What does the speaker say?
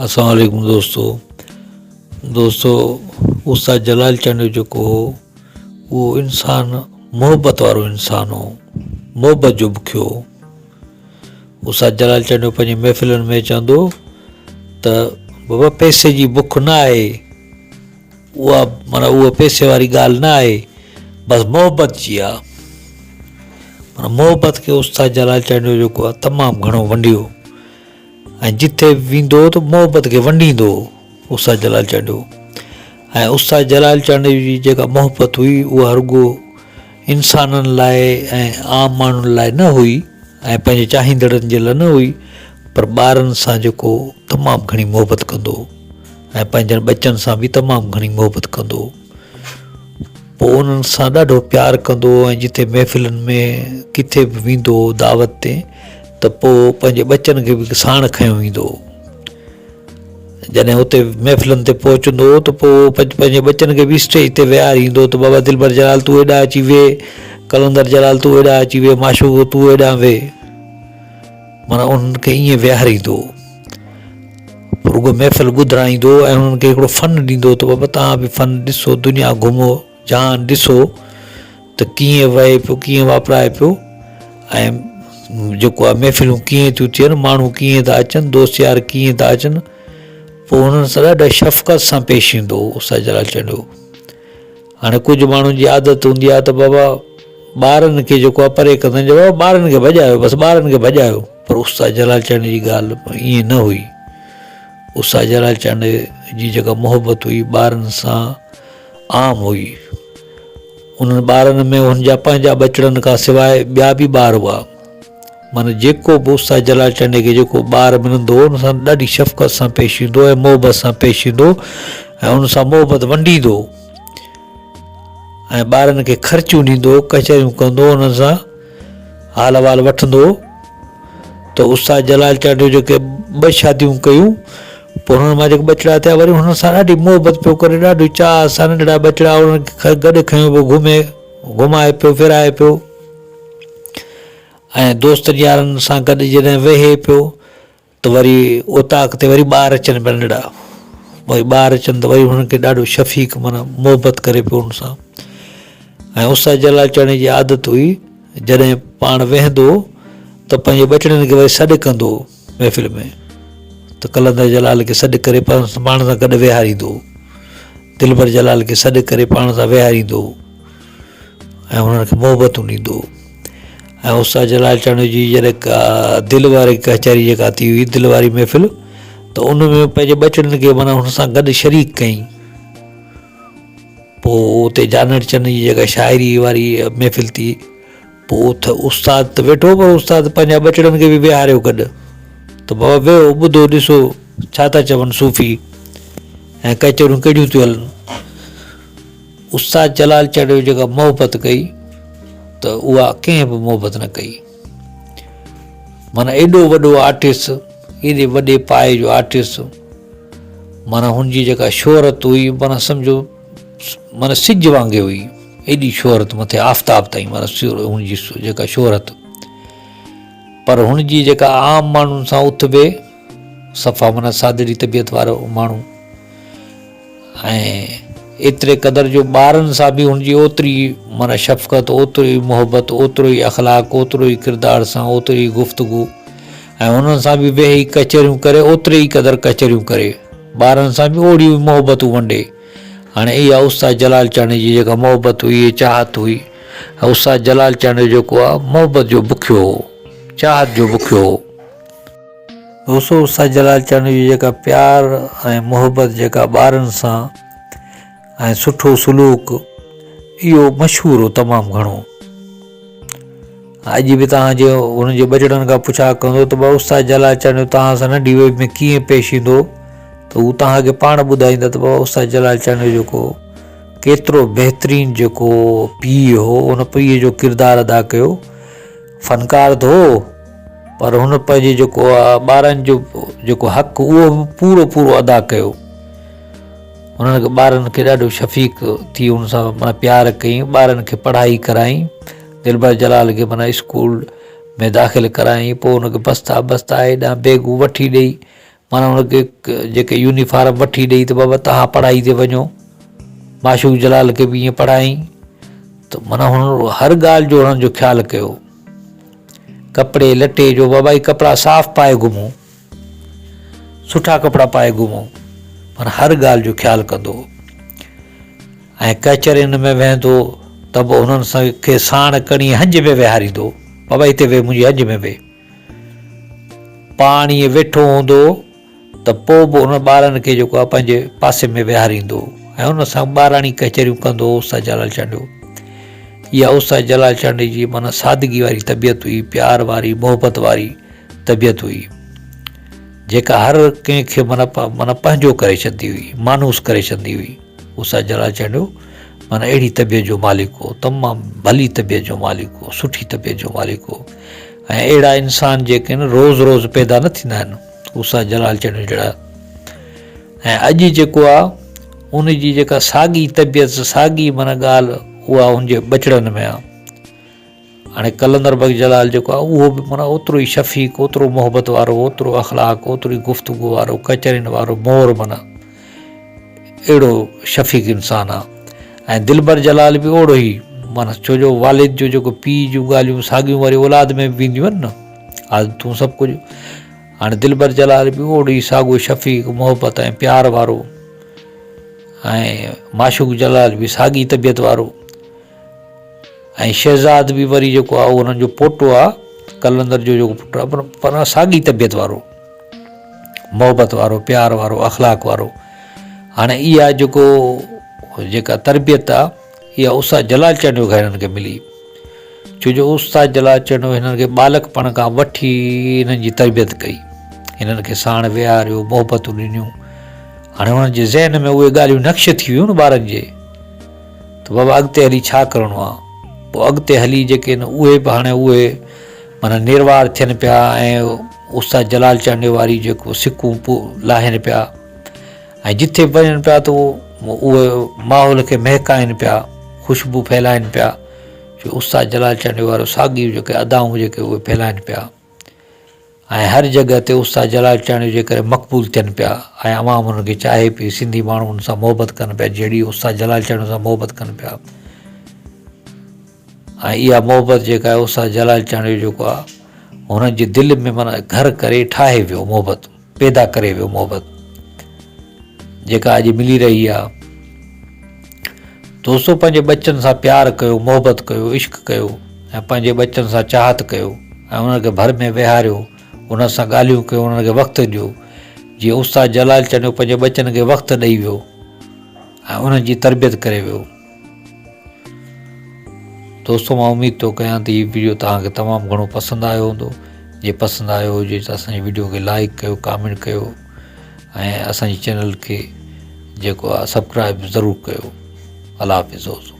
اسلام عليڪم دوستو دوستو استاد جلال چانڊيو جيڪو هو اهو انسان محبت وارو انسان هو محبت جو بکيو هو استاد جلال چانڊيو پنهنجي محفلن ۾ چوندو ته بابا پئسي جي بک نه آهي اها معنيٰ اها پئسي واري ڳالهه نه آهي بس محبت جي آ معنيٰ محبت کي استاد جلال چانڊيو جيڪو آ تمام گهڻو ونڊيو ۽ جتي به ويندو هو ته محبت کي ونڊيندو هو استاد جلال چانڊيو ۽ استاد جلال چانڊيو جي جيڪا محبت هئي اها رڳو انسانن لاء ۽ عام ماڻهن لاء نه هئي ۽ پنهنجي چاهيندڙن جي لاء نه هئي پر ٻارن سان جيڪو تمام گهڻي محبت ڪندو هو ۽ پنهنجن ٻچن سان به تمام گهڻي محبت ڪندو هو پوء انهن سان ڏاڍو پيار ڪندو هو ۽ جتي محفلن ۾ ڪٿي به ويندو هو دعوت تي ته پوء پنهنجي ٻچن کي به ساڻ کنيو ويندو هو. جڏهن اتي محفلن تي پهچندو هو ته پوء پنهنجي ٻچن کي به اسٽيج تي ويهاريندو هو ته بابا دلبر جلال تون هيڏانهن اچي ويهه، قلندر جلال تون هيڏانهن اچي ويهه، معشوق تون هيڏانهن ويهه. معنيٰ انهن کي ائين ويهاريندو هو. رڳو محفل ٻڌرائيندو ۽ انهن کي هڪڙو فن ڏيندو ته بابا توهان به فن ڏسو دنيا گهمو جهان ڏسو ته ڪيئن وهي پيو ڪيئن واپرائي پيو ۽ جيڪو آهي محفلون ڪيئن ٿيون ٿين ماڻهو ڪيئن ٿا اچن دوست يار ڪيئن ٿا اچن پوء انهن سان ڏاڍا شفقت سان پيش ايندو هو استاد جلال چانڊيو هاڻي ڪجهه ماڻهن جي عادت هوندي آهي ته بابا ٻارن کي جيڪو آهي پري ڪندا آهن جو بابا ٻارن کي ڀڄايو بس ٻارن کي ڀڄايو پر استاد جلال چانڊيي جي ڳالهه ائين نه هئي استاد جلال چانڊيي جي جيڪا محبت هئي ٻارن سان عام هئي انهن ٻارن ۾ هن جا پنهنجا ٻچڙن کان سواء ٻيا به ٻار هئا معنيٰ جيڪو به استاد جلال چانڊيي کي جيڪو ٻار ملندو هو ان سان ڏاڍي شفقت سان پيش ايندو ۽ محبت سان پيش ايندو ۽ ان سان محبت ونڊيندو ۽ ٻارن کي خرچيون ڏيندو ڪچهريون ڪندو انهن سان حال احوال وٺندو ته استاد جلال چانڊيو جيڪي ٻه شاديون ڪيون پوء انهن مان جيڪي ٻچڙا ٿيا وري انهن سان ڏاڍي محبت پيو ڪري ڏاڍو چاهه سان ننڍڙا ٻچڙا انهن کي گڏ کنيو پيو گهمي گهمائي پيو ڦرائي پيو ۽ دوستن يارن سان گڏ جڏهن ويهي پيو ته وري اوطاق تي وري ٻار اچن پيا ننڍڙا وري ٻار اچن ته وري هنن کي ڏاڍو شفيق معنيٰ محبت ڪري پيو هن سان ۽ استاد جلال چاڻي جي عادت هئي جڏهن پاڻ ويهندو ته پنهنجي ٻچڙن کي وري سڏ ڪندو محفل ۾ ته قلندر جلال کي سڏ ڪري پاڻ سان گڏ ويهاريندو دلبر جلال کي سڏ ڪري پاڻ سان ويهاريندو ۽ انهن کي محبتون ڏيندو هو ۽ استاد جلال چانڊيو جي جڏهن ڪا دل واري ڪچهري جيڪا ٿي هئي دل واري محفل ته ان ۾ پنهنجي ٻچڙن کي معنيٰ هن سان گڏ شريڪ ڪيائين پوء اتي جانڻ چن جي جيڪا شاعري واري محفل ٿي پوء اٿ استاد ته ويٺو پر استاد پنهنجا ٻچڙن کي به ويهاريو گڏ ته بابا ويهو ٻڌو ڏسو ڇا ٿا چون صوفي ۽ ڪچهريون ڪهڙيون ٿيون هلن استاد جلال چانڊيو جيڪا محبت ڪئي ته اها ڪنهن به محبت نه ڪئي. معنيٰ ايڏو وڏو آرٽسٽ، ايڏي وڏي پائي جو آرٽسٽ، معنيٰ هن جي جيڪا شهرت هئي معنيٰ سمجهو معنيٰ سج وانگي هئي، ايڏي شهرت مٿي آفتاب تائين معنيٰ هن جي جيڪا شهرت، پر هن جي جيڪا عام ماڻهن سان اٿ بي صفا معنيٰ سادڙي طبيعت وارو ماڻهو. ۽ ايتري قدر جو ٻارن سان به هن جي اوتري ئي معنيٰ شفقت، اوترو ئي محبت، اوترو ئي اخلاق، اوترو ئي ڪردار سان اوتري ئي گفتگو ۽ انهن سان به ويهي ڪچهريون ڪري اوتري ئي قدر ڪچهريون ڪري ٻارن سان به اوڙيون ئي محبتون ونڊي. هاڻي اها استاد جلال چانڊيي جي جيڪا محبت هئي چاهت هئي ۽ استاد جلال چانڊيو جيڪو آهي محبت جو بکيو هو، چاهت جو بکيو هو. دوستو استاد جلال چانڊيو جي جيڪا پيار ۽ محبت جيڪا ٻارن سان ۽ سٺو سلوڪ اهو مشهور هو تمام گهڻو اڄ به توهان جي هن جي ٻچڙن کان پڇا ڪندو ته بابا استاد جلال چانڊيو توهان سان ننڍي ويب ۾ ڪيئن پيش ايندو ته هو توهان کي پاڻ ٻڌائيندا ته بابا استاد جلال چانڊيو جيڪو ڪيترو بهترين جيڪو پيء هو ان پيء جو ڪردار ادا ڪيو فنڪار ته هو پر هن پنهنجي جيڪو ٻارن جو جيڪو حق اهو به پورو پورو ادا ڪيو. هنن کي ٻارن کي ڏاڍو شفيق ٿي هن سان معنيٰ پيار ڪيائين، ٻارن کي پڙهائي ڪرائين، دلبر جلال کي معنيٰ اسڪول ۾ داخل ڪرايائين، پوء هن کي بستا بستا هيڏانهن بيگون وٺي ڏيئي. معنيٰ هن کي جيڪي يونيفارم وٺي ڏئي ته بابا توهان پڙهائي تي وڃو معشوق جلال کي به ائين پڙهائين ته معنيٰ هن هر ڳالهه جو هنن جو خيال ڪيو ڪپڙي لٽي جو بابا هي ڪپڙا صاف پائي گهمو سٺا ڪپڙا پائي گهمو پر هر ڳالهه جو خيال ڪندو هو ۽ ڪچهرين ۾ ويهندو ته به هنن سان کي ساڻ کڻي هنج ۾ ويهاريندو بابا هتي ويهه منهنجي هنج ۾ ويهه پاڻ ائين ويٺو هوندو ته پوء به انهن ٻارن کي جيڪو آهي پنهنجي پاسي ۾ ويهاريندو ۽ ان سان ٻاراڻي ڪچهريون ڪندو هو استاد جلال چانڊيو. اها استاد جلال چانڊيي جي معنيٰ سادگي واري طبيعت هئي، پيار واري، محبت واري طبيعت هئي، جيڪا هر ڪنهن کي معنيٰ معنيٰ پنهنجو ڪري ڇڏندي هئي، مانوس ڪري ڇڏندي هئي. استاد جلال چانڊيو معنيٰ اهڙي طبيعت جو مالڪ هو، تمام ڀلي طبيعت جو مالڪ هو، سٺي طبيعت جو مالڪ هو ۽ اهڙا انسان جيڪي آهن روز روز پيدا نه ٿيندا آهن. استاد جلال چانڊيو جهڙا ۽ اڄ جيڪو آ ان جي جيڪا ساڳي طبيعت ساڳي معنيٰ ڳالهه اها ان جي ٻچڙن ۾ آ هاڻي قلندر بخش جلال جيڪو آ اهو به معنيٰ اوترو ئي شفيق اوترو محبت وارو اوترو اخلاق اوترو ئي گفتگو وارو ڪچهرين وارو مور معنيٰ اهڙو شفيق انسان آ ۽ دلبر جلال به اوڙو ئي معنيٰ ڇو جو والد جو جيڪو پيء جون ڳالهيون ساڳيون وري اولاد ۾ به وينديون آهن نه عادتون سڀ ڪجهه هاڻي دلبر جلال به اوڙو ئي ساڳو شفيق محبت ۽ پيار وارو ۽ معشوق جلال به ساڳي طبيعت وارو ۽ شهزاد به وري جيڪو آهي انهن جو پوٽو آهي قلندر جو جيڪو پٽ آهي پر پر ساڳي طبيعت وارو محبت وارو پيار وارو اخلاق وارو هاڻي اها جيڪو جيڪا تربيت آهي اها استاد جلال چانڊيو کان هنن کي ملي ڇو جو استاد جلال چانڊيو هنن کي ٻالڪپڻ کان وٺي هنن جي تربيت ڪئي هنن کي ساڻ ويهاريو محبتون ڏنيون هاڻي هنن جي ذهن ۾ اهي ڳالهيون نقش ٿي ويون نه ٻارن جي ته بابا اڳتي هلي ڇا ڪرڻو آ؟ پوء اڳتي هلي جيڪي آهن اهي به هاڻي اهي معنيٰ نروار ٿين پيا ۽ استاد جلال چانڊيو واري جيڪو سڪون لاهين پيا ۽ جٿي به وڃن پيا ته اهي ماحول کي مهڪائين پيا خوشبو ڦهلائين پيا جو استاد جلال چانڊيو وارو ساڳيون جيڪي ادائون جيڪي اهي ڦهلائين پيا. ۽ هر جڳهه تي استاد جلال چانڊيو جي ڪري مقبول ٿين پيا ۽ عوام انهن کي چاهي پئي سنڌي ماڻهو انهن سان محبت ڪن پيا جهڙي استاد جلال چانڊيو سان محبت ڪن پيا ۽ اها محبت جيڪا آهي استاد جلال چانڊيو جيڪو آهي هنن جي دل ۾ معنيٰ گهر ڪري ٺاهي ويو محبت پيدا ڪري ويو محبت جيڪا اڄ ملي رهي آهي دوستو پنهنجي ٻچن سان پيار ڪيو محبت ڪيو عشق ڪيو ۽ پنهنجي ٻچن سان چاهت ڪيو ۽ انهن کي ڀر ۾ ويهاريو انهن سان ڳالهيون ڪيو انهن کي وقت ڏيو جيئن استاد جلال چانڊيو پنهنجي ٻچن کي وقت ڏئي ويو ۽ انهن جي تربيت ڪري ويو دوستو مان اميد ٿو ڪيان ته هي ويڊيو توهان کي تمام گهڻو پسند آيو هوندو جي پسند آيو هجي ته اسان جي ويڊيو کي لائڪ ڪيو ڪامينٽ ڪيو ۽ اسان جي چينل کي جيڪو آ سبڪرائب ضرور ڪيو الله حافظ دوستو.